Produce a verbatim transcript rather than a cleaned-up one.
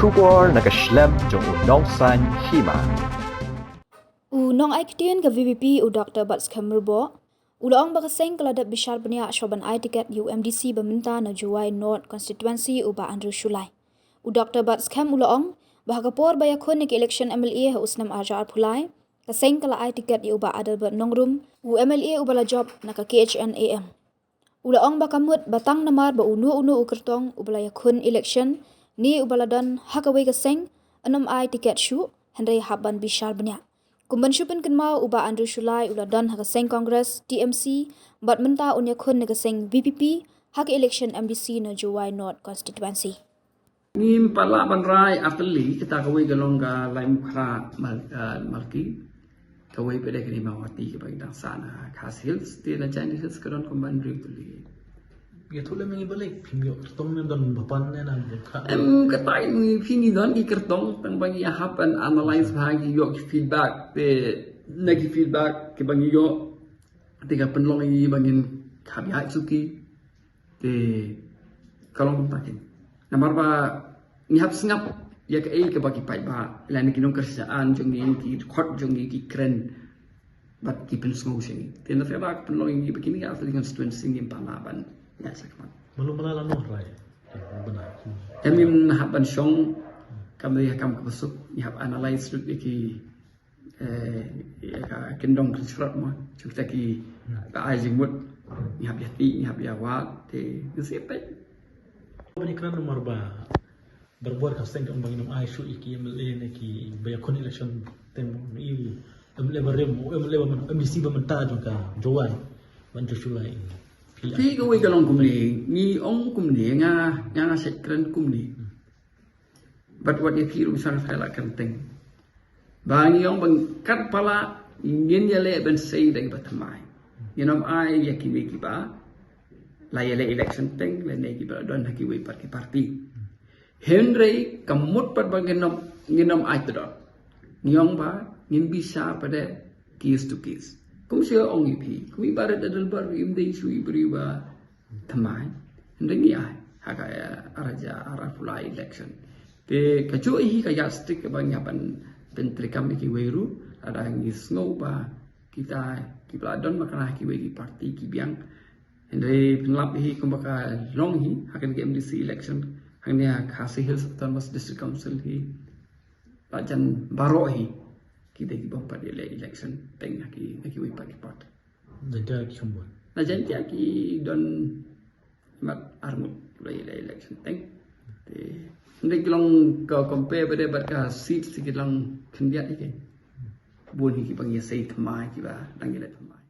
Khubor na ka shlem jong u Nongsaiñ Hima. U nongai ktien ka V P P u Doctor Batskhem Myrboh u la ong ba ka seng ka la dep bishar bniah shuwa ban ai tiket ïa u M D C ba mynta na Jowai North Constituency u Bah Andrew Shullai. U Doctor Batskhem u la ong ba ha ka por ba ïakhun ïa ka election M L A ha u snem arhajar arphew lai, ka seng ka la ai tiket ïa u Bah Adelbert Nongrum, u M L A uba la jop na ka K H N A M. U la ong ba ka mut ba tang namar ba uno uno u kyrtong uba la ïakhun election ne uba la don ha kawei ka seng, yn ym ai tiket shuh, hynrei hap ban bishar bniah. Kum ban shu pynkynmaw, u Bah Andrew Shullai u la don ha ka seng Congress, T M C, bad mynta un ïakhun na ka seng V P P ha ka election M D C na Jowai North Constituency. Ngim pat lah ban rai artylli, kita kawei ka long ka Laitumkhrah Mal-, ah, Malki. Kawei pat de ka Nimawati kaba ki dang sah na Khasi Hills, te na Jaintia Hills ka don kumba hynriew tylli. Ïathuh lem ïa ngi balei, phim ïoh kyrtong ne don bha pan ne na bun kha? Em, katai ngi phi ngi don ki kyrtong, tang ba ngi hap ban analyze bha, ngi ïoh ki feedback, te na ki feedback kiba ngi ïoh, te ka pynlong ïa ngi ba ngin hap ïaid suki. Te ka long kumta keiñ. Namar ba ngi hap sngap ïa kaei kaba ki paidbah lane ki nongkyrshan jong ngi, ki dkhot jong ngi ki kren bad ki pynsngew sha ngi. Te na kata ka pynlong ïa ngi ba kine ki artylli constituency ngim pat lah ban ïaid shakhmat. Malu mala lano rai. Bana. Em, ngim hap ban shong kam dei kam kaba suk, ngi hap analyze lut ïa ki, eh, ïa ka kyndong kynshrot mo, shu kita ki, hmm, ba ai jingmut, ngi hap ïa ti, ngi hap ïa wad, te ngi sep peit. Bani kren namar ba barabor ka seng ka ong ba ngin ym ai shuh ïa ki M L A ne ki ba ïakhun election teng mo, ne i M L A ba rim, M L A ba myn-, M D C ba mynta jong ka Jowai, ban Joshua i. Phi kawei ka long kumne, ngi ong kumne, nga, nga, nga shet kren kumne. Bad wat ïa phi ruh sa ka la kyrteng. Ba ngi ong ba kat pala ngin ïaleh ban sei da kiba thymmai. Ngin ym ai ïa kine kiba la ïaleh election teng lane kiba la don ha kiwei pat ki party. Hynrei ka mut pat ba ngin ym, ngin ym ai tdot. Ngi ong ba ngin bishar pat de case to case. Kum shu ong ïa phi, kum i Bah Adelbert ruh im dei shu i briew ba thymmai. Hynrei ngi ai ha ka, eh, arhajar arphew lai election. Te kajuh hi ka yardstick kaba ngi hap ban pyntreikam ïa kiwei ruh, lada ngi sngew ba kita kiba la don bakla ha kiwei ki party ki biang. Hynrei pynlap hi kumba ka long hi ha kane ka M D C election hangne ha Khasi Hills Autonomous District Council hi. La jan baroh hi ki dei ki bym pat ïaleh election teng ha ki, ha kiwei pat ki party. Jaintia ki shong bun. Na Jaintia ki don mat arngut la ïaleh election teng. Te hynrei ki long ka compare bad, bad ka seat, te ki long khyndiat hi ki. Bun hi kiba ngi sei thymmai, kiba dang ïaleh thymmai.